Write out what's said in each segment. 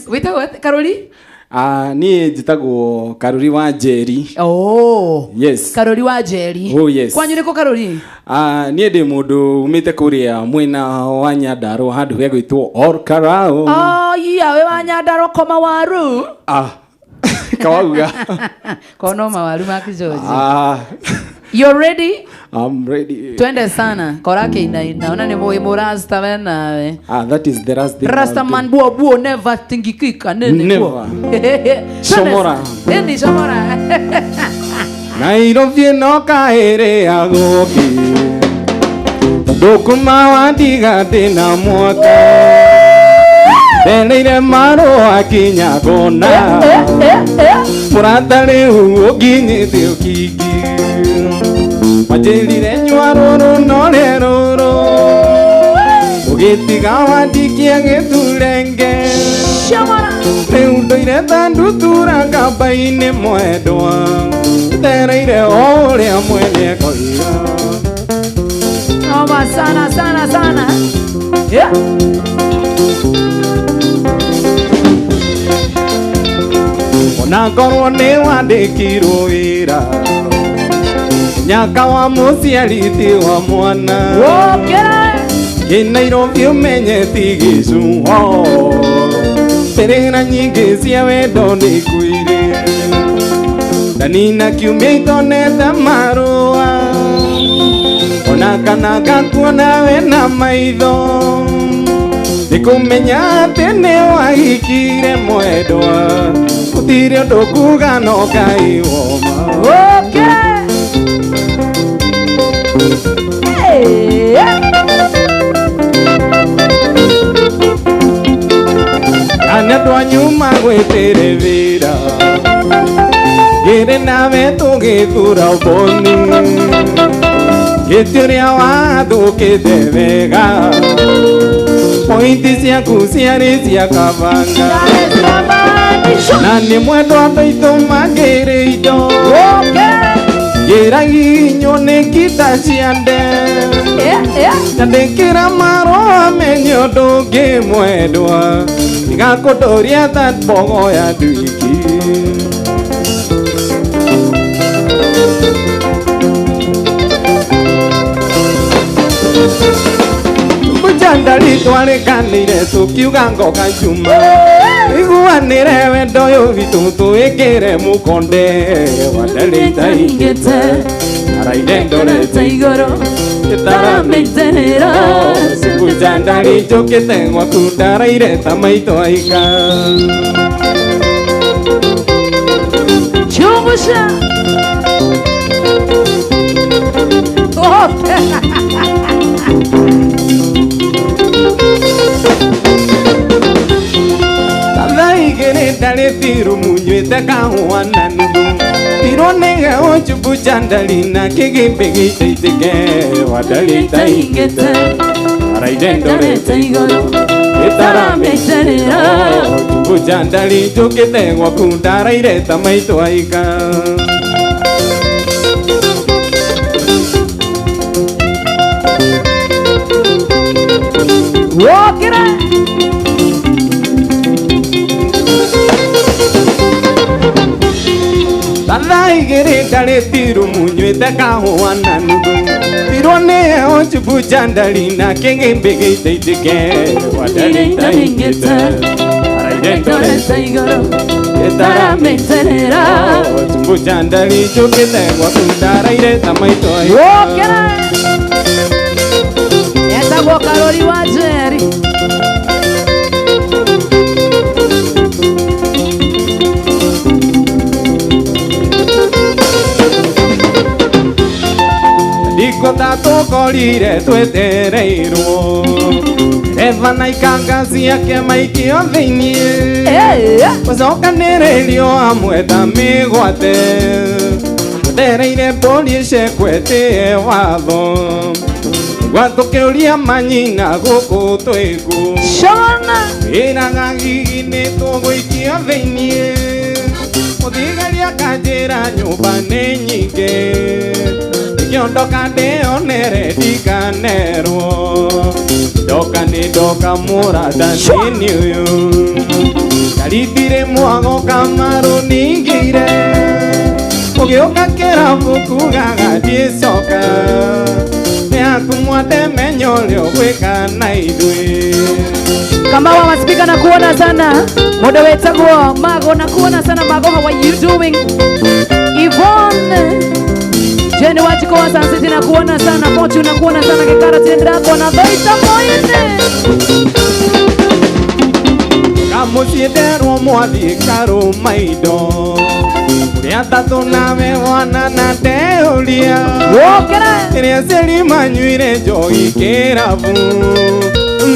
Yes, wĩtagwo Karũri? Ah, niĩ njĩtagwo Karũri wa Njeri. Oh. Yes. Karũri wa Njeri. Oh, yes. Kwanyu nĩkũ Karũri? Ah, niĩ ndĩ mũndũ umĩte kũrĩa mwena wa Nyandarũa handũ hegwĩtwo Olkarau. Oh, iya, we wa Nyandarũa koma waru. Ah, kawauga. Kono mawaru ma Kijoji. Ah, You're ready? I'm ready. Twende sana. Kora kĩinaina. Ona nĩ mũĩ mũrasta we nawe. Ah, that is the last thing. I'll Rasta do. man buo buo never tingikika nene Never. Shomora. Nini shomora. Nairobi ĩno kaĩrĩagwo kĩ tondũ kuma wandiga ndĩna mwaka ndereire marũa kinya kona mũrata rĩu ũnginyĩte ũkingi wanjĩrire nyua rũrũ no rũrũ ũgĩtiga wandikia gĩturenge Shomora. rĩu ndũire ta ndutura ngamba-inĩ mwendwa ndereire o ũrĩa mwene koiga. Noma sana sana sana. Yeah. Ona ngorwo nĩ wandĩkirwo wĩra nyaka wa mũciari ti wa mwana. Okay. Kĩ Nairobi ũmenye ti gĩcuho mbĩrĩra nyingĩ cia wendo nĩ ikuire ndanina kiumia itonete marũa ona kana ngakuona we na maitho nĩkũmenya atĩ nĩ wahikire mwendwa gũtirĩ ũndũ kuga no Ngai woma. Okay. Hey. Kana andũ anyu magwĩtĩre wĩra ngĩrĩ nawe tũgĩthura ũboni gĩtĩ ũrĩa wathũkĩte wega pointi ciaku ciarĩ cia kabanga na nĩ mwendwa andũ aitũ mangĩrĩ indo. Okay. Ngĩraginywo nĩ ngita cia nde. Yeah, yeah. Nyandĩkĩra marũa menye ũndũ ũngĩ mwendwa ndigakũndũria ta mbogo ya nduiki. Mũcandari twarĩkanĩire tũkiuga ngoka njuma iguanĩre wendo ũyũ witũ tũĩkĩre mũkonde wandarĩta ingĩte araire ndorete igũrũ Taramĩterera. Mũcandari njũkĩte gwaku ndaraire ta maitho aika. Chungusha. Okay. Thaa igĩrĩ ndarĩ thirumu nywĩte kahũa na nuthu tirwo nĩ heho njubu chandari na kĩgĩmbĩ gĩitaitĩke wandarĩta ingĩte araire ndorete igũrũ ĩtaramĩterera njubu chandari njũkĩte gwaku ndaraire ta maitho aika. Wokĩra. Thaa igĩrĩ ndarĩ thirumu nywĩte kahũa na nuthu tirwo nĩ heho njubu chandari na kĩgĩmbĩ gĩitaitĩke wandarĩta ingĩte araire ndorete igũrũ ĩtaramĩterera njubu chandari njũkĩte gwaku ndaraire ta maitho aika. Wokĩra. Etagwo Karũri wa Njeri. Ndikota tũkorire twetereirwo eva na ikanga ciake maikio thĩiniĩ gũcokanĩrĩrio hamwe ta mĩgwate twetereire mbũri ĩcekwetĩe watho gwatũkĩũria manyina gũkũ twĩku Shona. ĩraga hihi nĩ tũgũikio thĩiniĩ mũthigari akanjĩra nyũmba nĩ nyingĩ ngĩondoka ndĩonere ndikanerwo ndoka nĩ ndoka mũrata nĩni ũyũ. Karithire mwago kamaru ningire Ũgĩũka kĩrabu kugaga ndicoka Nĩaku mwate menyo ũrĩa ũgwĩka na ithuĩ. Kama wa maspika na kuona sana muda wetagwo Mago na kuona sana Mago, how are you doing? Yvonne Jenny Wachiko wa Sun City na kuona sana Fortune na kuona sana Kikara Tendra kuona Baita Moine Kamuciĩ mwathi karũma indo Ũrĩa atatũ nawe wana na ndeũria Wokera Ĩrĩa aciari manyuire njohi kĩrabu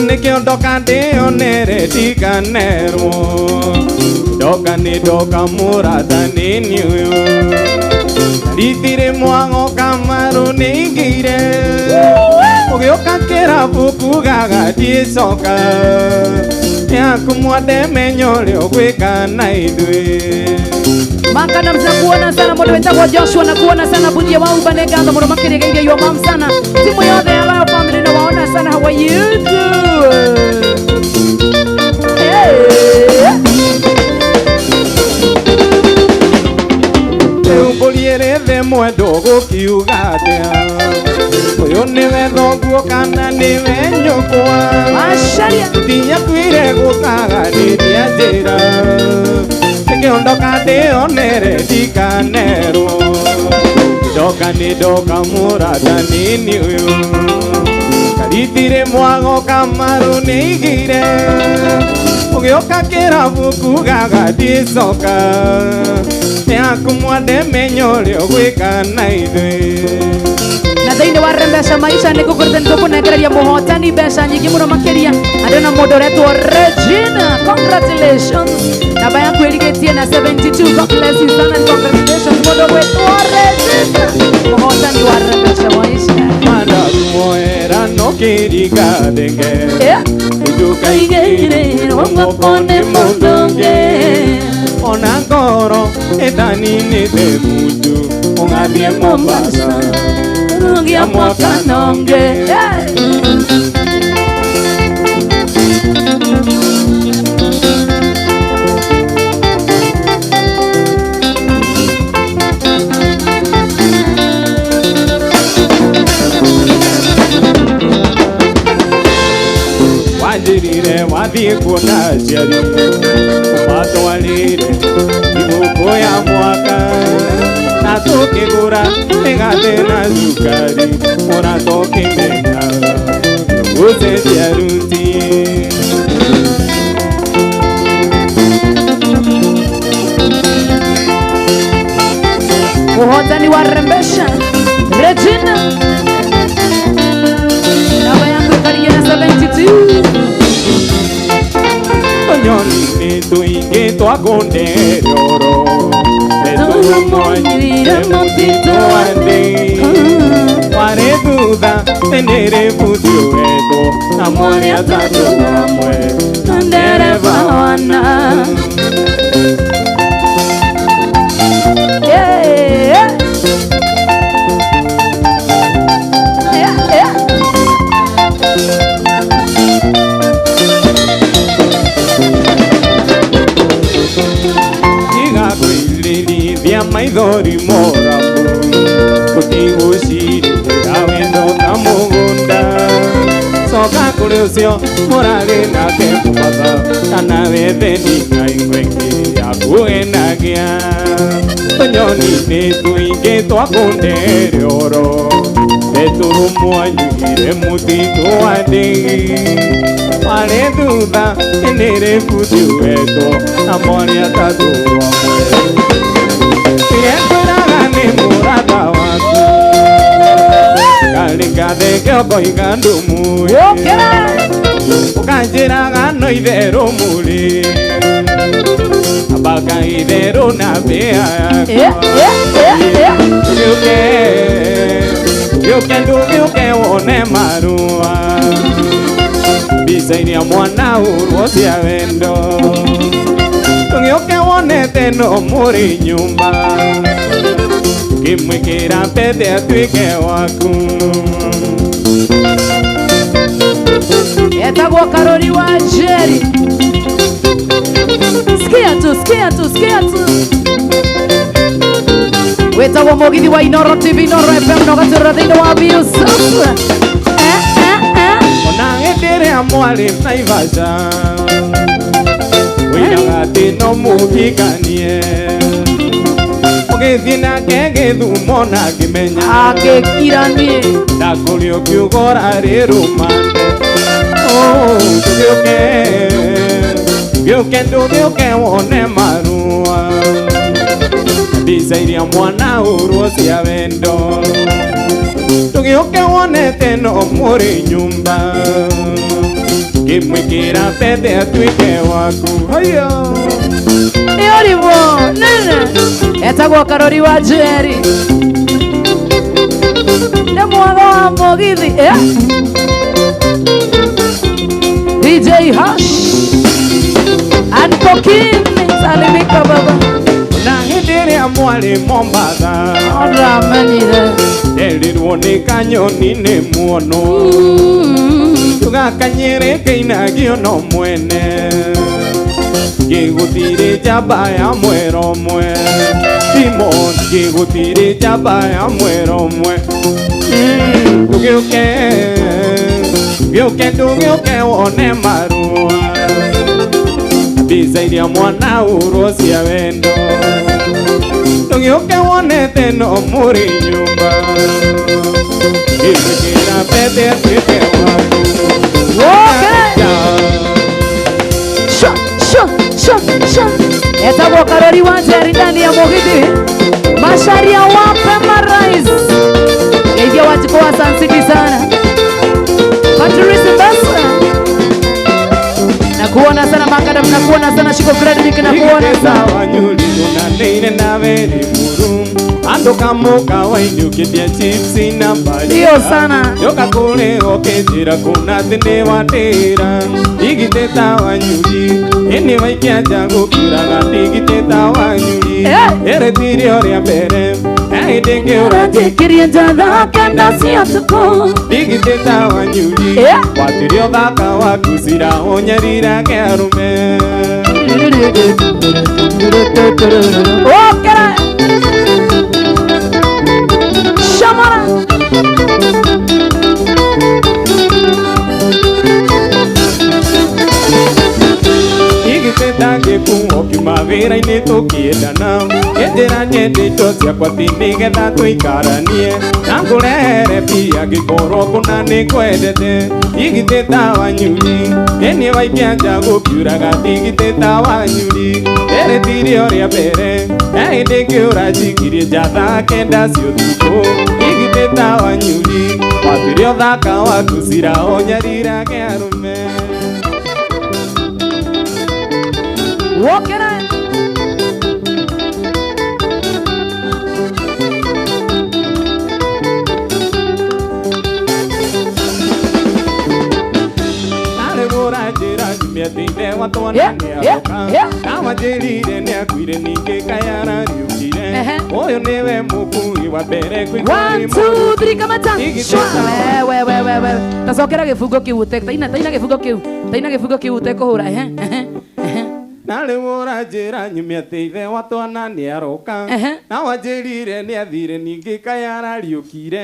Nĩkĩo ndoka ndĩonere ndikanerwo Ndoka nĩ ndoka mũrata nĩ niĩ ũyũ Rithire mwago kamaru nĩingĩire Ũgĩũka kĩrabu kugaga ndicoka Nĩaku mwate menyo ũrĩa ũgwĩka na ithuĩ. Makana mzakuona sana muda wetagwo Joshua na kuona sana Budia wa Ubanega muno makirigeire your mom sana timu yothe ya Royal Family na waona sana how are you doing? Hey. Mbũri mwendo gũkiuga atĩa Ũyũ nĩwe thoguo kana nĩwe nyũkwa Macharia Ndinyakuire gũtaganĩria njĩra Nĩkĩo ndoka ndĩonere ndikanerwo Ndoka nĩ ndoka mũrata nĩ niĩ ũyũ Karithire mwago kamaru nĩigire Ũgĩũka kĩrabu kugaga ndicoka Nĩaku mwande menyo ũrĩa ũgwĩka na ithuĩ. Na thĩinĩ wa Rembesha Maisha nĩ ngũkũrĩte nĩtũkũnengereria mũhotani mbeca nyingĩ mũno makĩria andũ na mũndũ ũretwo Regina, congratulations namba yaku ĩrigĩtie na 72. God bless you sana and congratulations mũndũ ũgwĩtwo Regina mũhotani wa Rembesha Maisha. Mandakuoera no kĩringa thenge Ndũkaigĩrĩrwo guoko nĩ mũndũ ũngĩ Ona ngoro ĩtaninĩte mundu ũgathiĩ Mombasa Rugia mwaka nonge. Wanjĩrire wathiĩ kuona aciari ũmatwarĩre thigũkũ ya mwaka na tũkĩgũra mĩgate na cukari mũrata ũkĩmenya gũcenjia ruti. Mũhotani wa Rembesha Regina namba yangu ĩkarĩgie na 72. Tũnyoni nĩ tũingĩ twakũnderoro Nĩtũmwanyuire mũtitũ wa thĩ Warĩ thutha nĩrĩ buti ũretwo na mwarĩ atatũ hamwe na ndereba wana. Yeah. Yeah, yeah. Tiga maithori morabu Tũtigũcirĩra wendo ta mũgũnda Coka kũrĩ ũcio mũrarĩ nake Mombasa kana wethe ndinga ĩngĩ ya kũgenagia Tũnyoni nĩ tũingĩ twakũnderero Betũrũ mwanyuire mũtitũ wa ndĩgi Warĩ thutha nĩrĩ buti wetwo na mwarĩ atatũ hamwe Nĩngwĩraga nĩ mũrata waku Karĩ ũkoiga ndũmũĩ Ũkanjĩraga no itherũ mũrĩ Ambaka itherũ na mbĩa yakwa Ndũgĩũke, ndũgĩũke, ndũgĩũke wone marũa Mbica iria mwana ũrwo cia wendo Ndũgĩũke wonete no mũrĩ nyũmba Ngĩmwĩkĩra pete atuĩke waku Etagwo Karori wa Njeri. Sikia. Sikia tu, sikia tu, sikia tu. Wetagwo mugithi wa Inoro TV, Inoro FM, na ũgatũrora thĩinĩ wa Biusuf. Ona hĩndĩ ĩrĩa mwarĩ Naivasha wĩraga atĩ no mũhikanie ũgĩthiĩ nake gĩthumo na ngĩmenya Agĩkira niĩ. Ndakũrĩ ũkiuga ũrarĩ rũmande. Ndũgĩũke, gĩũke, ndũgĩũke wone marũa mbica iria mwana ũrwo cia wendo ndũgĩũke wonete no mũrĩ nyũmba ngĩmwĩkĩra bethe atuĩke waku haiya. Nĩ ũrimũ nene. Etagwo Karori wa Njeri. Nĩ mwago wa mũgithi. DJ Hash and Kokin, salimika baba. Na hĩndĩ ĩrĩa mwarĩ Mombatha Ũramenyire. Nderirwo nĩ kanyoni nĩ muono tũgakanyĩrĩ kĩinagio no mwene ngĩgũtirĩ njamba ya mwero ũmwe Simon ngĩgũtirĩ njamba ya mwero ũmwe. Ndũgĩũke, gĩũke, ndũgĩũke wone marũa mbica iria mwana ũrwo cia wendo ndũgĩũke wonete no mũrĩ nyũmba ngĩmwĩkĩra bethe atuĩke waku. Woke. Sha, sha, sha, sha. Etagwo Karori wa Njeri ndani ya mugithi. Macharia wape marais. Geithia Wanjikũ wa Sun City sana. Patrice Mbasa. Nakuona sana Makadam, nakuona sana Shiko Frederick, nakuona sana. Wanyuri nawe ni muru Ando kamuka wainyukitia chipsi na bajia. Ndio sana. Yoka kule okejira kuna tene watera Digiteta wanyuri Eni waikia jangu kuraga digiteta wanyuri Ere tiri oria mbere Aidenge uraji Kiria njatha kenda cia tuko Digiteta wanyuri Watirio thaka wakusira onyarira kearume Okera Shamara Igiteta ngĩkuo kiuma wĩra-inĩ tũkĩendana Ngĩnjĩra nyende indo ciakwa ti nĩgetha tũikaranie Na ngũrehere mbia ngĩkorwo kũna nĩngwendete Igiteta wanyuri Nĩniĩ waikia nja gũkiuraga ndigiteta wanyuri Nderetirie ũrĩa mbere na hĩndĩ ngĩũra njikirie nja thaa kenda cia ũtukũ Igiteta wanyuri Watuire ũthaka waku cira ũnyarirage arũme Wokera One, two, three, kamata. We we we we. Tacokera gĩbungo kĩu ũte. Taina taina gĩbungo kĩu. Taina gĩbungo kĩu ũtekũhũra. Ehe ehe. Na rĩu ũranjĩra nyumia atĩ ithe wa twana nĩaroka na wanjĩrire nĩathire ningĩ kayarariũkire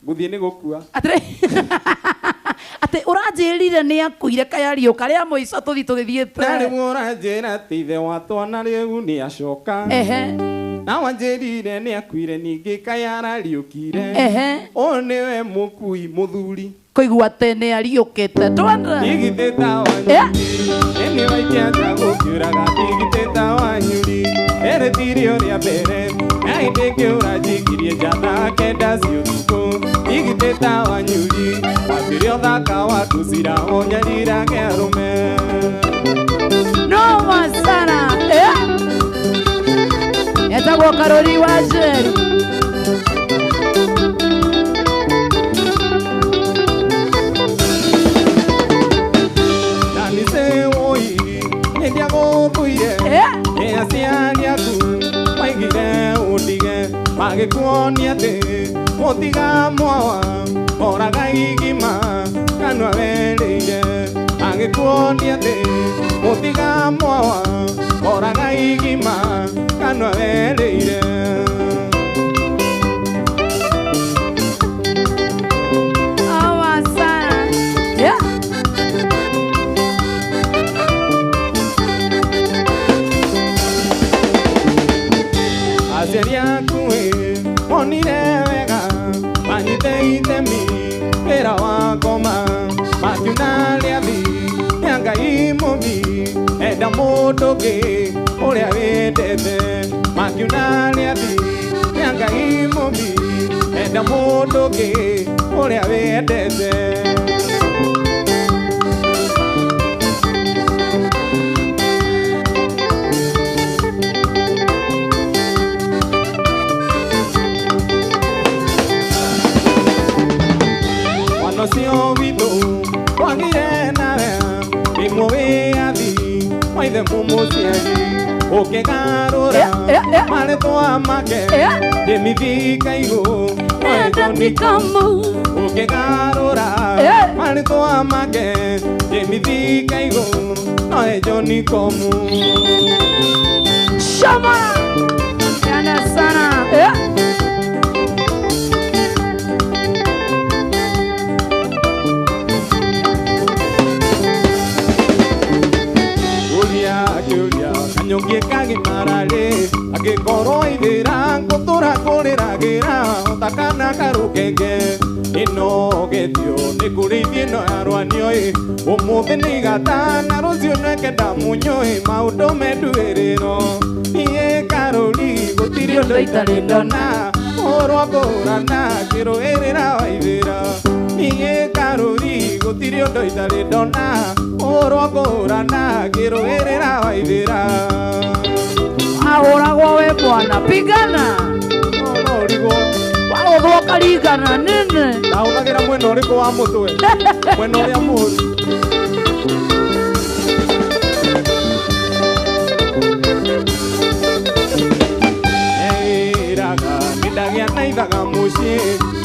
ngũthiĩ nĩ gũkua atĩrĩ atĩ ũranjĩrire nĩakuire kayariũka rĩa mũico tũthiĩ tũgĩthiĩte na rĩu ũranjĩra atĩ ithe wa twana rĩu nĩacoka na wanjĩrire nĩakuire ningĩ kayarariũkire ũyũ nĩwe mũkui mũthuri kũigua atĩ nĩariũkĩte twende Ndigiteta wanyuri Eni waikia nja gũkiuraga ndigiteta wanyuri Eretirie ũrĩa mbere na hĩndĩ ngĩũra njikirie nja thaa kenda cia ũtukũ Ndigiteta wanyuri Watuire ũthaka waku cira ũnyarirage arũme Noma sana Etagwo Karori wa Njeri Magĩkuonia atĩ mũtiga mwawa oraga igima kanua werĩire Magĩkuonia atĩ mũtiga mwawa oraga no wereire. Awa sana. Yeah. Aciari aku monire wega manyite itemi wĩra wa ngoma makiuna rĩathi nĩ Ngai mũmbi enda mũndũ ũngĩ ũrĩa wendete makiuna rĩathi nĩ Ngai mũmbi enda mũndũ ũngĩ ũrĩa wendete. Mwana ũcio witũ twagire nawe ndĩmwe wĩyathi wa ithe mũmũciari ũkĩgarũra marĩtwa make ndĩmithika igũ ũkĩgarũra marĩtwa make ndĩmithika igũ no John Komu. Shama sana sana. Kanyongie kagimara-rĩ angĩkorwo ithĩra ngũtũra kũrĩragĩra ota kana karũkenge ĩno gethio nĩ kũrĩithia ĩno ya rwanio-ĩ ũmũthĩ nĩ igata na rũciũ nwekenda mũnyũ-ĩ maũndũ menduĩrĩro niĩ karũri gũtirĩ ũndũ itarĩ ndona ũhoro ngũrana ngĩrũĩrĩra waithĩra niĩ karũri gũtirĩ ũndũ itarĩ ndona ũhoro ngũrana ngĩrũĩrĩra waithĩra. Ahũragwo we bwana pigana no ũrigwo waũthwo karigana nene ndahũthagĩra mwena ũrĩkũ wa mũtwe mwena ũrĩa mũũru. Ĩraga nĩndagĩa na ithaga mũciĩ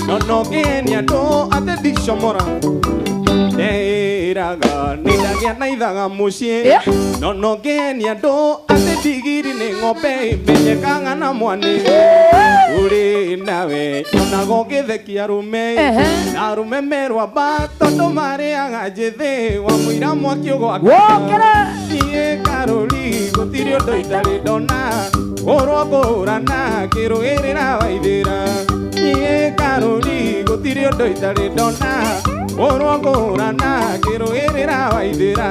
no no ngĩenia andũ atĩ ndicomora Ĩraga nĩndagĩa na ithaga mũciĩ no no ngĩenia andũ atĩ ndigiri nĩ ng'ombe menyekaga na mwanĩ ũrĩ nawe nyonaga ũgĩthekia arũme na arũme merwamba tondũ marĩaga njĩthĩ wa mũira mwaki ũgwakana niĩ karũri gũtirĩ ũndũ itarĩ ndona ũrwo ngũrana ngĩrũĩrĩra waithĩra niĩ karũri gũtirĩ ũndũ itarĩ ndona ũrwo ngũrana ngĩrũĩrĩra waithĩra.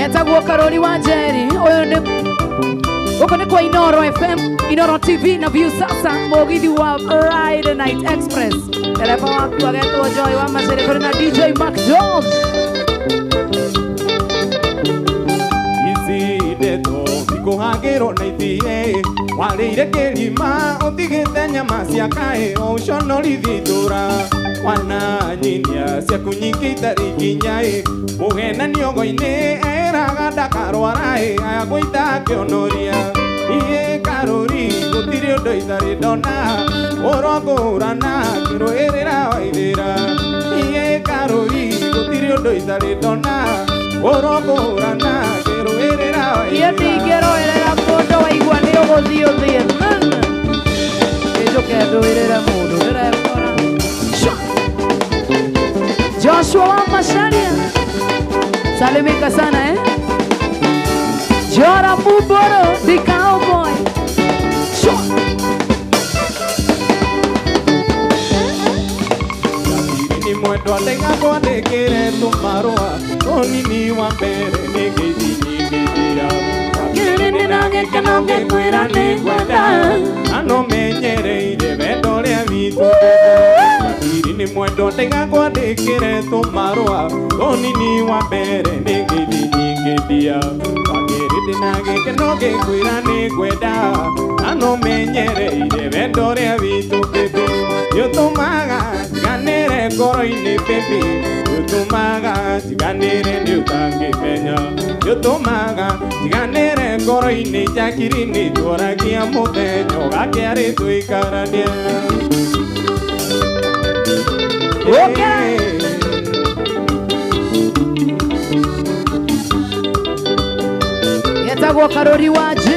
Etagwo Karori wa Njeri ũyũ nĩ gũkũ nĩ kwa Inoro FM, Inoro TV na View Sasa mũgithi wa Friday Night Express. Dereba waku agetwo Joy wa Macere kũrĩ na DJ Mark George. Ici ndeto ikũhagĩrwo na itie warĩire kĩrima ũtigĩte nyama cia kaĩ o ũconorithie itũra wana nyinia ciaku nyingĩ itarĩ ikinya-ĩ mũhenanio ngo-inĩ eraga ndakarwara-ĩ aya gũita akĩonoria niĩ karũri gũtirĩ ũndũ itarĩ ndona ũhoro ngũrana ngĩrũĩrĩra waithĩra niĩ karũri gũtirĩ ũndũ itarĩ ndona ũhoro ngũrana ngĩrũĩrĩra waithĩra. Niĩ ndingĩrũĩrĩra mũndũ waigua nĩ ũgũthiĩ ũthiĩ nĩnjũke ndũĩrĩre mũndũ ndĩrekora. Joshua wa Macharia salimika sana eh. Jora Muboro the cowboy. Ni mwendwa ndaiga kwandĩkĩre tũmarũa ũnini wa mbere nĩ ngeithi nyingĩthia Kĩrĩ ndĩna gĩkeno ngĩkwĩra nĩngwenda na no menyereire wendo ũrĩa witũ Jakiri nĩ mwendwa ndaiga kwandĩkĩre tũmarũa ũnini wa mbere nĩ ngeithi nyingĩthia Wakĩrĩ ndĩna gĩkeno ngĩkwĩra nĩngwenda na no menyereire wendo ũrĩa witũ baby nĩũtũmaga njiganĩre ngoro-inĩ baby nĩũtũmaga njiganĩre nĩũtangĩmenya nĩũtũmaga njiganĩre ngoro-inĩ Jakiri nĩtworagia mũthenya ũgakĩarĩ tũikaranie. Yeta Etagwo Karori wa J.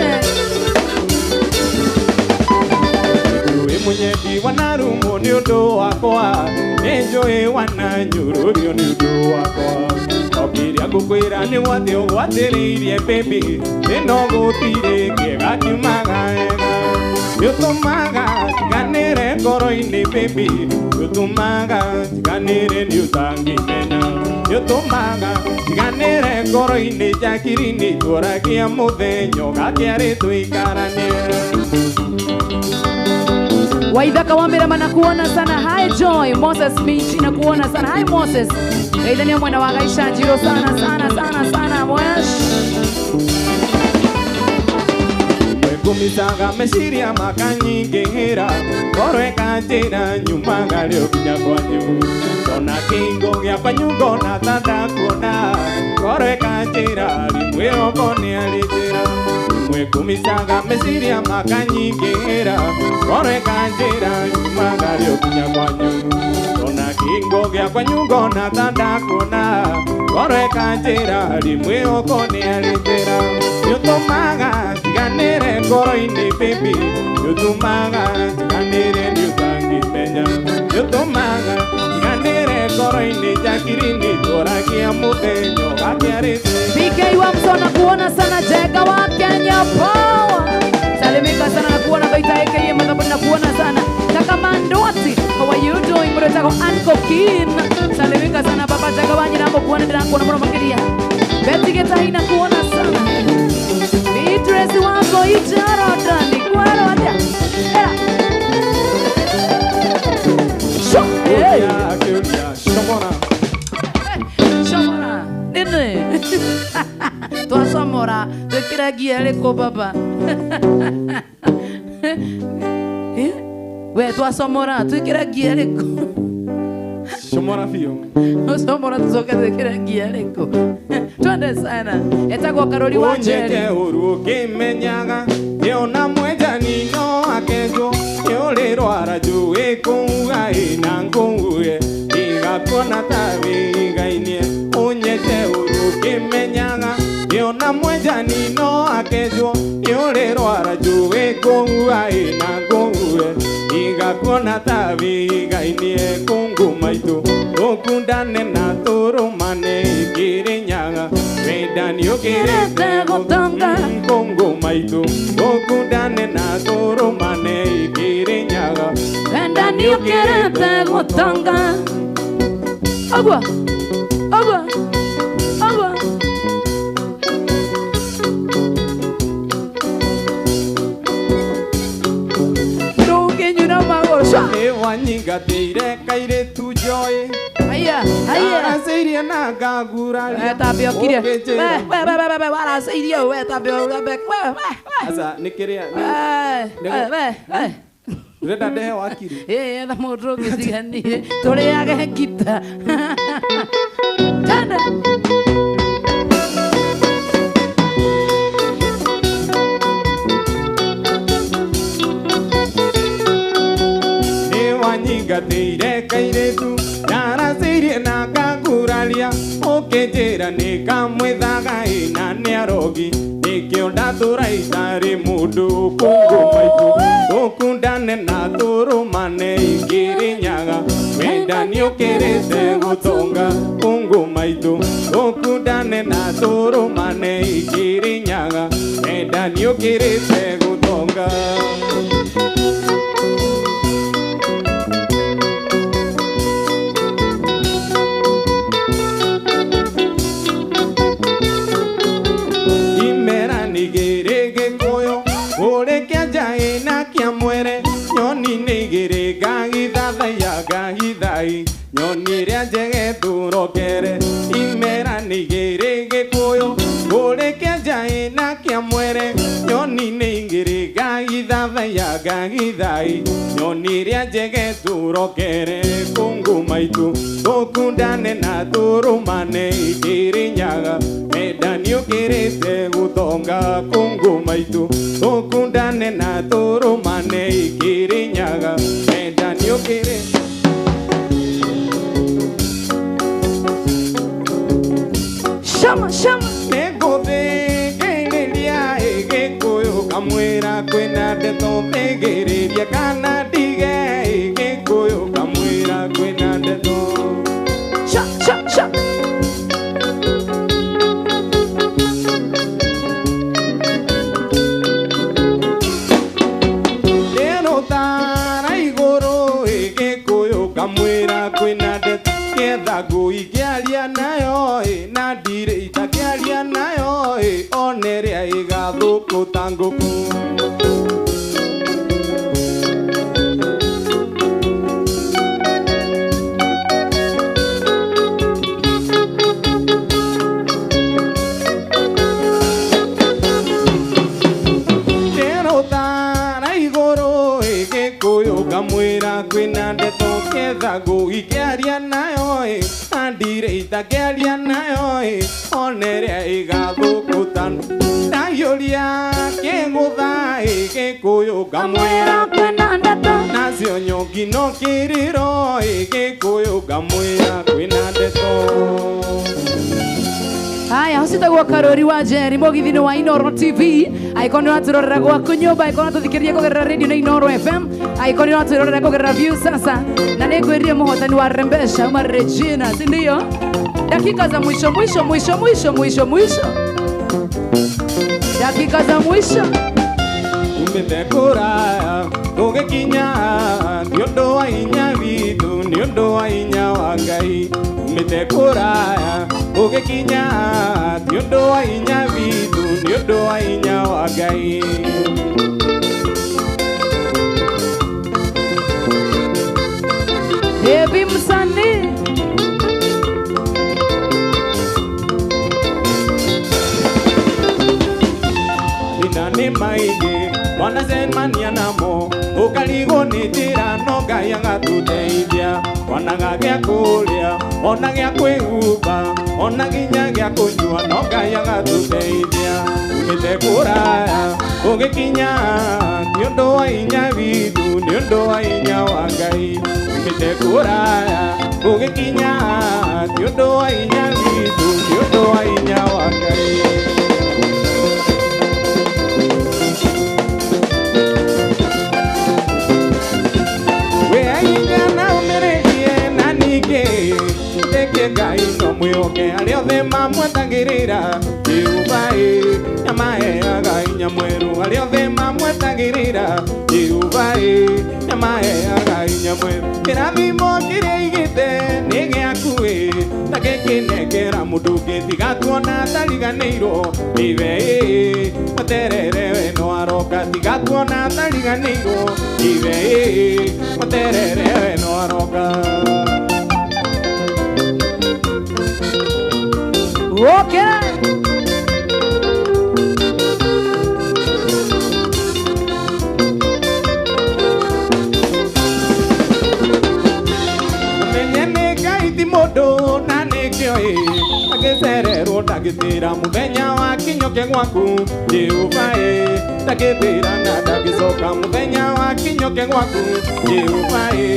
Munyendi wanarumwo nĩ ũndũ wakwa nĩ njũĩ wananyũrũrio nĩ ũndũ wakwa o kĩrĩa ngũkwĩra nĩ gwathĩ ũgwatĩrĩirie baby ĩno gũtirĩ kĩega kiumaga wega nĩũtũmaga njiganĩre ngoro-inĩ baby nĩũtũmaga njiganĩre nĩ ũtangĩmenya nĩũtũmaga njiganĩre ngoro-inĩ njakiri-inĩ tworagia mũthenya ũgakĩarĩ tũikaranie. Waithaka wa Mirama nakuona sana. Hi Joy Moses Michi nakuona sana. Hi Moses. Gaithania mwena wa Gaisha Njiro sana sana sana sana mwesh. Kumisaga meciria makanyingĩhĩra ngoro ĩkanjĩra nyumaga rĩo nginya kwanyu ndona kĩhingo gĩakwa nyungo na ta ndakuona ngoro ĩkanjĩra rĩmwe oko nĩ arĩ njĩra rĩmwe kumisaga meciria makanyingĩhĩra ngoro ĩkanjĩra nyumaga rĩo nginya kwanyu ndona kĩhingo gĩakwa nyungo na ta ndakuona ngoro ĩkanjĩra rĩmwe oko nĩ arĩ njĩra nĩũtũmaga njiganĩre ngoro-inĩ baby nĩũtũmaga njiganĩre nĩũtangĩmenya nĩũtũmaga njiganĩre ngoro-inĩ njakiri-inĩ tworagia mũthenya ũgakĩarĩte. BK wa Msona kuona sana. Jega wa Kenya Power salimika sana na kuona baita AKA madhabu na kuona sana. Kaka Mandoti, how are you doing? Mretako Anko Kin salimika sana baba Jega wanyi na kuona ndira kuona muno makiria. Betty Getahi na kuona sana. Beatrice wako icharo dani kwaro atia. Era. Sho. Hey. Shomora. Shomora. Nini? Twasomora twikira gia rĩkũ baba? We twasomora twikira gia rĩkũ? Shomora biũ. Twasomora tucoke twikire gia rĩkũ? Twende sana. Etagwo Karori wa Njeri. Ũnjĩke ũru ũkĩmenyaga nĩona mwenjani no akenjwo nĩũrĩrwara njũĩ kũu ĩna ngũue igakuona ta wĩigainie ũnyende ũru ũkĩmenyaga nĩona mwenjani no akenjwo nĩũrĩrwara njũĩ kũu ĩna ngũue igakuona ta wĩigainie kũngũ maitũ tũkundane na tũrũmane ikĩrĩnyaga wendani ũkĩrĩte gũtonga kũngũ maitũ tũkundane na tũrũmane ikĩrĩnyaga wendani ũkĩrĩte gũtonga. Agua agua agua. Ndũngĩnyuna magũrũ. Nĩwanyingatĩire kairĩtu njoĩ. Haya haya. Waracĩirie na ngaguraria. Tambe ũkirie. We we we we waracĩirie we tambe we we we. Aca nĩ kĩrĩa we we we. Ndĩrenda ndehe wakiri. Ĩĩ etha mũndũ ũngĩ tiganie tũrĩage ngita. Tanda. Nĩwanyingatĩire kairĩtu ndaracĩirie na ngaguraria ũkĩnjĩra nĩ kamwĩthaga ĩna nĩ arogi nĩkĩo ndatũra itarĩ mũndũ kũngũ maitũ tũkundane na tũrũmane ikĩrĩnyaga wendani ũkĩrĩte gũtonga kũngũ maitũ tũkundane na tũrũmane ikĩrĩnyaga wendani ũkĩrĩte gũtonga. Nyoni ĩrĩa njege tũrokere imera nĩ igĩrĩ gĩkũyũ kũrĩ kĩa na kĩa mwere nyoni nĩ igĩrĩ ngagithathaiya ngagithai nyoni ĩrĩa njege tũrokere kũngũ maitũ tũkundane na tũrũmane ikĩrĩnyaga wendani ũkĩrĩte gũtonga kũngũ maitũ tũkundane na tũrũmane ikĩrĩnyaga wendani ũkĩrĩte. Shama shama. Nĩngũthĩkĩrĩria ngamwĩra kwĩna ndeto thĩgĩrĩria kana ndige Gĩkũyũ ngamwĩra kwĩna ndeto. Sha sha sha. Tara igũrũ Gĩkũyũ ngamwĩra kwĩna ndeto ketha ngũingĩaria nayo na ndirĩ itakĩaria nayo one ĩrĩa ĩgathũkũ ta ngũkũ. Ngamwĩra kwĩna ndeto ketha ngũingĩaria nayo na ndirĩ itakĩaria nayo one ĩrĩa ĩgathũkũ ta ndaiyũria kĩng'ũtha Gĩkũyũ ngamwĩra kwĩna ndeto nacio nyongi no kĩrĩro Gĩkũyũ ngamwĩra kwĩna ndeto. Haya, usitagwo Karori wa Njeri mũgithi-inĩ wa Inooro TV. Angĩkorwo nĩ ũratwĩrorera gwaku nyũmba, angĩkorwo ũratũthikĩrĩria kũgerera radio na Inooro FM, angĩkorwo nĩ ũratwĩrorera kũgerera View sasa, na nĩ ngwĩrire mũhotani wa Rembesha uma Regina, si ndio? Dakika za mwisho mwisho mwisho mwisho mwisho mwisho, dakika za mwisho. Umĩte kũraya tũgĩkinya nĩ ũndũ wa hinya witũ, nĩ ũndũ wa hinya wa Ngai. Umĩte kũraya ũgĩkinya nĩ ũndũ wa hinya witũ, nĩ ũndũ wa hinya wa Ngai. Hebi msanii Thĩna nĩ maingĩ wanacemania namo ũkarigwo nĩ njĩra no Ngai agatũteithia wanaga gĩa kũrĩa ona gĩa kwĩhumba ona nginya gĩa kũnyua no Ngai agatũteithia. Umĩte kũraya ũgĩkinya nĩ ũndũ wa hinya witũ, nĩ ũndũ wa hinya wa Ngai. Umĩte kũraya ũgĩkinya nĩ ũndũ wa hinya witũ, nĩ ũndũ wa hinya wa Ngai. Ngai no mwĩhoke arĩa othe mamwetagĩrĩra Jehova ĩ nĩamaheaga hinya mwerũ arĩa othe mamwetagĩrĩra Jehova ĩ nĩamaheaga hinya mwerũ. Kĩrathimo kĩrĩa aigĩte nĩ gĩaku ĩ na gĩkĩnengera mũndũ ũngĩ tiga kuona atariganĩirwo nĩwe ĩ mweterere we no aroka tiga kuona atariganĩirwo nĩwe ĩ mweterere we no aroka. Okay. Menye nĩ Ngai ti mũndũ na nĩkĩo ĩ agĩcererwo ndagĩtĩra mũthenya wa kinyũke gwaku Jehova ĩ ndagĩtĩra na ndagĩcoka mũthenya wa kinyũke gwaku Jehova ĩ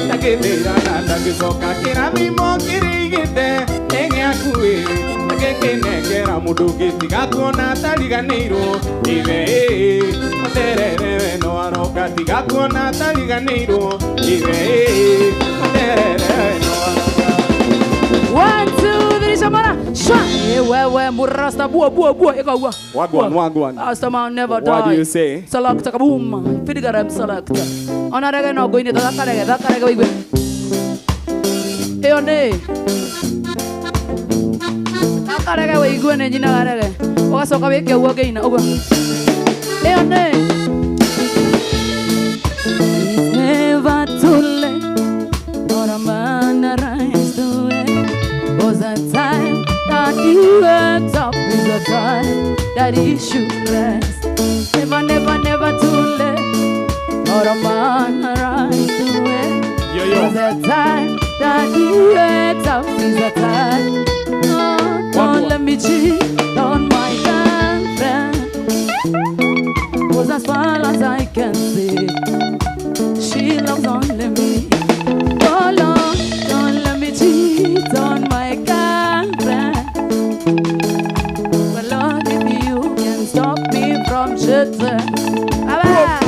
ndagĩtĩra na ndagĩcoka kĩrathimo kĩrĩa aigĩte nĩ gĩaku ĩ gĩkĩnengera mũndũ ũngĩ tiga kuona atariganĩirwo nĩwe ĩ mweterere we no aroka tiga kuona atariganĩirwo nĩwe ĩ mweterere we no aroka. 1 2 3 shamara shwa wewe murasta bua bua bua ikawa wagwan wagwan. Rasta never die. What do you say? Select kaboom fidigaram select ona rege no goine thakarege thakarege wigue ĩyo nĩ akarege wĩigue nĩ nyinaga rege ũgacoka wĩke ũguo ngĩina ũguo ĩyo nĩ. It's never too late for a man to rise to it. 'Cause the time that he wakes up is the time that he should rest. Never, never, never too late for a man to rise to it. 'Cause the time that he wakes up is the time. Don't let me cheat on my girlfriend. 'Cause as far as I can see, she loves only me. Oh Lord, don't let me cheat on my girlfriend. But Lord, if you can stop me from Mchete. Aba.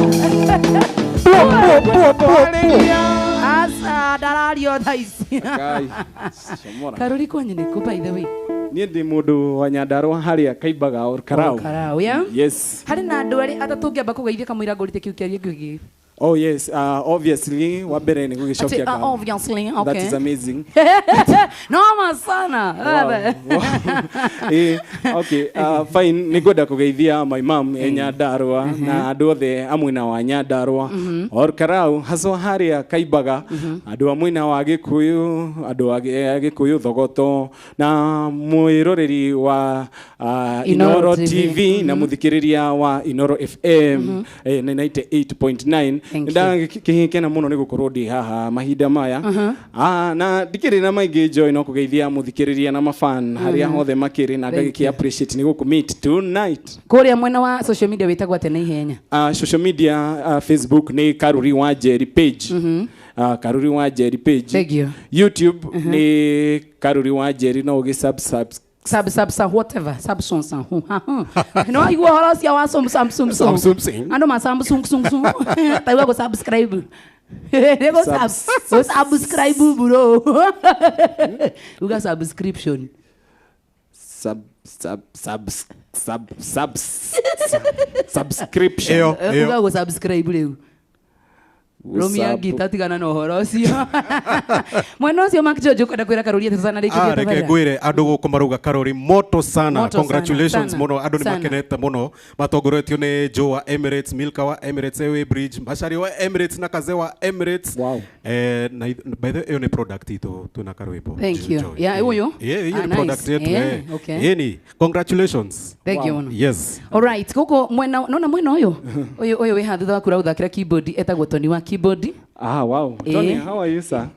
Asa ndarario thaa ici. Ngai, comora. Karuri kwanyu nĩ kũ, by the way? Niĩ ndĩ mũndũ wa Nyandarũa harĩa Kaimbaga or Karau. Karau, yeah? Yes. Harĩ na andũ arĩ atatũ ngĩamba kũgeithia kamũira ngũrĩte kĩu kĩarie ngĩgĩ. Oh yes, obviously wa mbere nĩ gũgĩcokia Ati, ngatho. obviously, That okay. is amazing. Noma sana. Wow. Okay, fine. Nĩ ngwenda kũgeithia my mom e Nyandarũa na andũ othe a mwena wa Nyandarũa or Karau, haswa harĩa Kaimbaga, andũ a mwena wa Gĩkũyũ, andũ a Gĩkũyũ Thogoto, na mwĩroreri wa Inoro Inoro TV. TV na mũthikĩrĩria wa Inoro FM 98.9. Thank you. Ndakĩkena mũno nĩ gũkorwo ndĩ haha mahinda maya. Na ndikĩrĩ na maingĩ, Joy, no kũgeithia mũthikĩrĩria na mafan harĩa hothe makĩrĩ, na Thank ngagĩkĩ you. appreciate nĩ gũkũ meet tonight. Kũrĩa mwena wa social media wĩtagwo atĩa na ihenya? Social media, Facebook nĩ Karuri wa Njeri page. Karuri wa Njeri page. Thank you. YouTube nĩ Karuri wa Njeri, no ũgĩ sub sub Sub sub sub whatever sub son son hu ha hu no igua horo cia wa sum sum sum sum Sum, sum, sing. Andu ma sum sum sum sum taigua go subscribe. Nĩ go sub go subscribe, bro, uga subscription. Sub sub sub sub sub subscription. Ĩyo, ĩyo. Uga go subscribe rĩu. Romia ngita tigana na ũhoro ũcio mwena ũcio. Mark George, ũkwenda kwĩra Karũri atĩ tũtanarĩkĩria Reke tabarĩra? ngwire andũ gũkũ marauga Karori moto sana. Moto sana, Congratulations sana, mũno, andũ nĩ sana. makenete mũno, matongoretio nĩ Joe wa Emirates, Milka wa Emirates Airway Bridge, Mashari wa Emirates na Kaze wa Emirates. Wow. Na by the way, ĩyo nĩ product itũ twĩna karwĩmbo. Thank you. Joy. Yeah, ũyũ? Yeah, ĩyo Ah, nĩ product nice. yetu. Eh, okay. Ĩni, congratulations. Thank you mũno. Yes. Alright, gũkũ mwena nona mwena ũyũ ũyũ ũyũ wĩ haha thutha waku ũraũthakĩra keyboard etagwo Tony wa keyboard. Ah, wow. Tony, how are you, sir?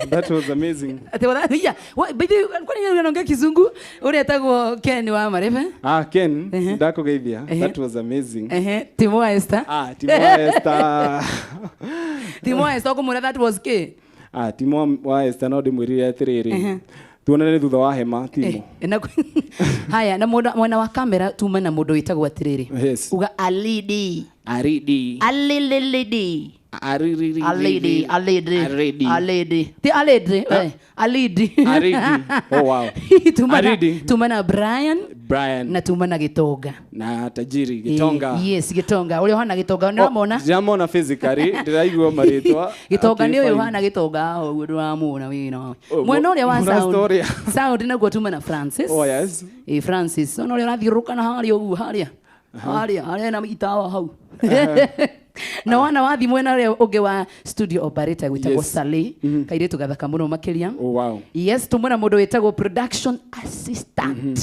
That was amazing. Ati yeah. By the way, kwani unaongea Kizungu? Ũrĩa etagwo Ken wa Marebe. Ah, Ken, ndakũgeithia. Ehe. That was amazing. Ehe, Timo wa Esther. Ah, Timo wa Esther. Timo wa Esther ũkũmwĩra that was K. Ah, Timo wa Esther no ndĩmwĩrire atĩrĩrĩ. Tuonane thutha wa hema, Timo. Eh, haya, na mwena wa kamera tuma na mũndũ wĩtagwo atĩrĩrĩ. Yes. Uga Alidi. Aridi. Alililidi. Aridi. Alidi, Alidi. Aridi. Alidi. Ti Alidi, eh, Alidi. Aridi. Oh, wow. Tuma na Aridi. Tuma na Brian Brian na tuma na Gitonga. Na tajiri Gitonga. Yes, Gitonga. Ũrĩa ũhana Gitonga, nĩ ũramona? Ndĩramona physically, ndĩraigua marĩtwa. Gitonga Okay, nĩ ũyũ fine. ũhana Gitonga ũguo ndũramuona wĩna. Oh, Mwena ũrĩa wa muna sound. story. Sound naguo tuma na Francis. Oh, yes. Eh, Francis. Ona ũrĩa ũrathiũrũrũka na harĩa ũguo harĩa. Harĩa, harĩa na itawa hau. Na wana wathi mwena ũrĩa ũngĩ wa studio operator gwĩtagwo Saleh, kairĩtu gathaka mũno makĩria. Oh, wow. Yes, tumwena mũndũ wĩtagwo production assistant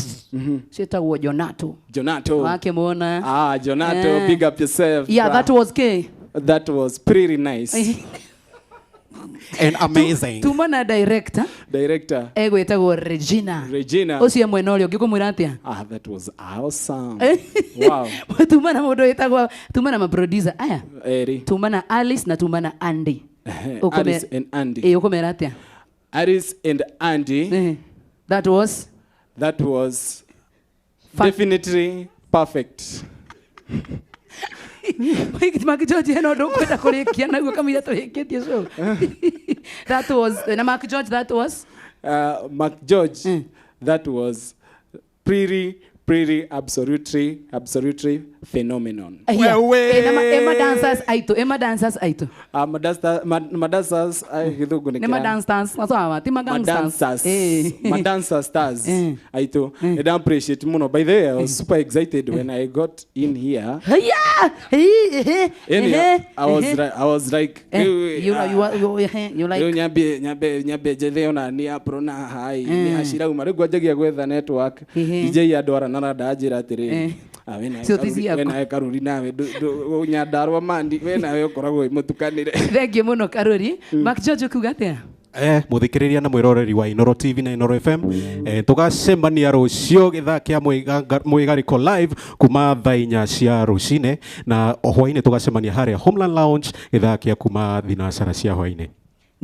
ciĩtagwo Jonato. Jonato. Wakĩmuona. Ah, Jonato, big up yourself. Yeah, bruh. that was K. That was pretty nice. And amazing. Tuma na director Director. egwĩtagwo Regina. Regina. Ũcio mwena ũrĩa ũngĩ kũmwĩra atĩa? Ah, that was awesome. Wow. Tuma na mũndũ wĩtagwo, tuma na maproducer aya. Eri. Tuma na Alice na tuma na Andy. Alice and Andy. Ĩ, ũkũmera atĩa? Alice and Andy. That was That was definitely perfect. Mark George, hena ũndũ ũkwenda kũrĩkia naguo kamũira tũrĩkĩtie show? That was na Mark George, that was Mark George, that was pretty, pretty, absolutely, absolutely phenomenon. Aya. Wewe. Eh, na ema dancers aitũ, ema dancers aitũ. Madancers, gĩthũngũ nĩ Nĩ madancers masawa, ti magangsters. Madancers. Eh. Madancer stars. Eh. Aitũ. And I appreciate muno. By the way, I was super excited when I got in here. Haya! Eh, eh, Yani, eh, I was like, eh, "Rĩu, you, ah, you, you, you rĩu like nyambe njethe ona nĩ apro na hai nĩ hacirauma rĩu ngwanjagia gwetha network. DJ andwara na ndanjĩra atĩrĩrĩ, "Ah, we nawe Cio ti Karuri- ciaku." we nawe Karuri, nawe Nyandarua mandi, we nawe ũkoragwo wĩ mũtukanĩre. Thank you mũno, Karuri. Mark George, ũkuga atĩa? Muthikiriria na mwiroreri wa Inoro TV na Inoro FM, tugacemania rucio githaa kia mwigariko live kuma thaa 4 cia rucine, na hwaini tugacemania haria Homeland Lounge githaa kia kuma 3 cia hwaini.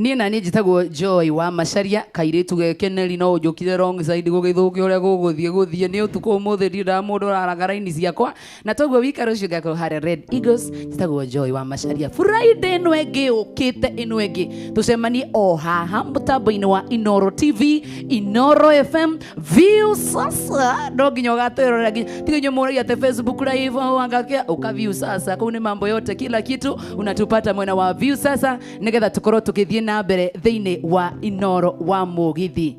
Niĩ na niĩ njĩtagwo Joy wa Macharia, kairĩtu gekeneri no ũnjũkire wrong side gũgĩthũkia ũrĩa gũgũthiĩ gũthiĩ nĩ ũtukũ ũmũthĩ ndiendaga mũndũ ũraraga raini ciakwa na toguo wika rũciũ ngakorwo harĩa Red Eagles. Njĩtagwo Joy wa Macharia. Friday ĩno ĩngĩ ũkĩte ĩno ĩngĩ tũcemanie o haha mũtambo-inĩ wa Inoro TV, Inoro FM, View Sasa. No nginya ũgatwĩrorera nginya tiga inyuĩ mũragia atĩ Facebook live wangakia uka View Sasa. Kũu nĩ mambo yote kila kitu unatupata mwena wa View Sasa nĩgetha tũkorwo tũgĩthiĩ na mbere thĩinĩ wa Inoro wa Mũgithi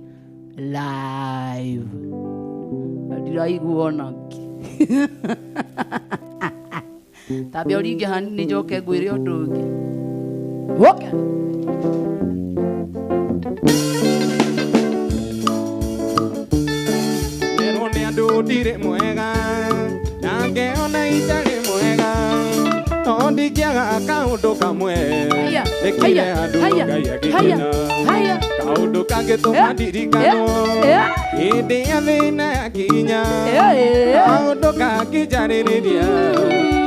live. Ndiraigua ona tambia ũringe hanini njoke ngwĩre ũndũ ũngĩ. Okay. Nerwo nĩ andũ ndirĩ mwega na ngeona itarĩ mwega no ndingĩaga kaũndũ kamwe nĩkire andũ Ngai agĩkena kaũndũ kangĩtũma ndirikanwo hĩndĩ ya thĩna yakinya kaũndũ kangĩnjarĩrĩria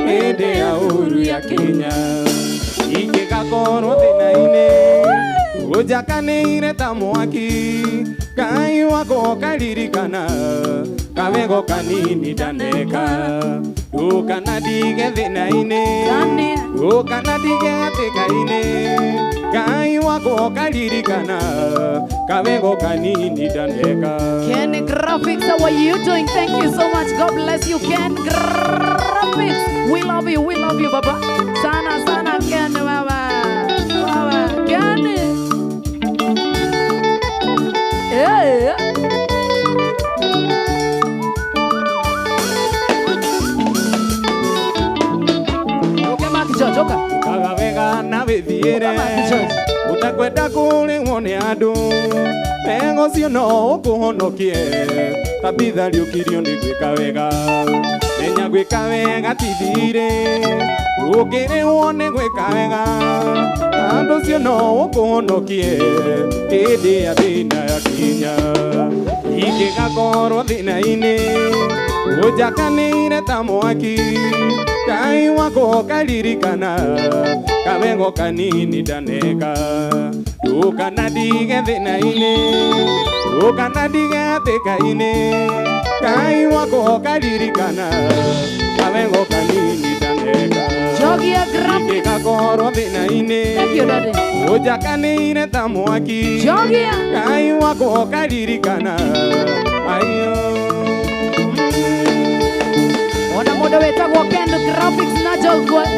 hĩndĩ ya ũru yakinya ingĩgakorwo thĩna-inĩ ũnjakanĩire ta mwaki Ngai wakwa ũkaririkana kawego kanini ndaneka ndũkana ndige thĩna-inĩ ndũkana ndige hatĩka-inĩ Ngai wakwa ũkaririkana kawego kanini ndaneka. Ken Graphics, how are you doing? Thank you so much. God bless you, Ken Graphics. We love you, we love you, Baba. Sana sana Ken, baba. Baba, Ken. Yeah. Okay, Mark George, okay. Kaga wega na wĩthiĩre ũtakwenda kũrĩhwo nĩ andũ wega ũcio no ũkũhonokie tabitha rĩũkirio nĩ gwĩka wega menya gwĩka wega ti thirĩ ũngĩrĩhwo nĩ gwĩka wega andũ ũcio no ũkũhonokie hĩndĩ ya thĩna yakinya ingĩgakorwo thĩna-inĩ ũnjakanĩire ta mwaki Ngai wakwa ũkaririkana kawego kanini ndaneka ndũkana ndige thĩna-inĩ ndũkana ndige hatĩka-inĩ Ngai wakwa ũkaririkana kawego kanini ndaneka Jogia Graphics. Ingĩgakorwo thĩna-inĩ Thank you, Daddy. ũnjakanĩire ta mwaki Jogia. Ngai wakwa ũkaririkana ayo. Ona mũndũ wĩtagwo Ken Graphics na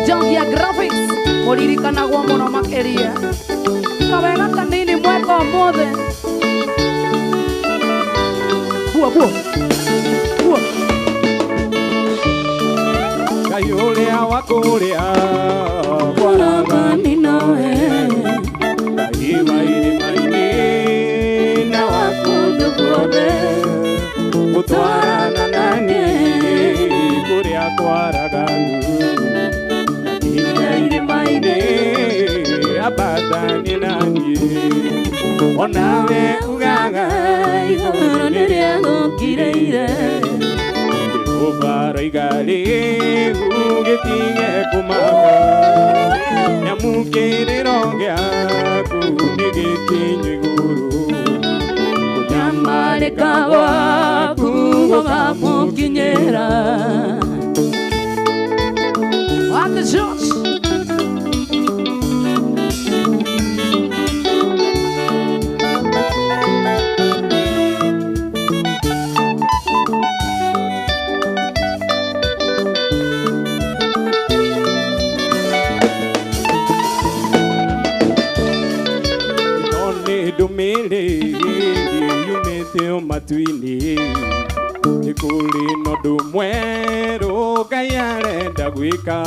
Jogia Graphics mũririkanagwo mũno makĩria kawega kanini mweka ũmũthĩ. Bua bua bua Ngai ũrĩa wa kũrĩa kwaragani noe Ngai wa irĩma-inĩ na wa kũndũ guothe gũtwarana na niĩ kũrĩa kwaraganu nginya irĩma-inĩ ambatanie na niĩ onawe ugaga igũrũ nĩrĩagũkirĩire Jehova roiga rĩu gĩtige kũmaka nyamu kĩrĩro gĩaku nĩ gĩkinyu igũrũ kũnyamarĩka gwaku gũkamũkinyĩra. What the church? Ndũmĩrĩri yumĩte o matu-inĩ nĩ kũrĩ na ũndũ mwerũ Ngai arenda gwĩka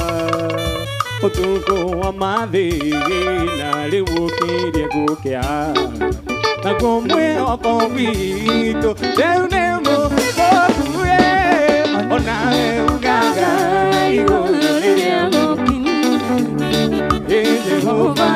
ũtukũ wa mathĩna rĩu ũkirie gũkĩa naguo mwĩhoko witũ rĩu nĩ mũthũku onawe ugaga igũrũ rĩrĩa Jehova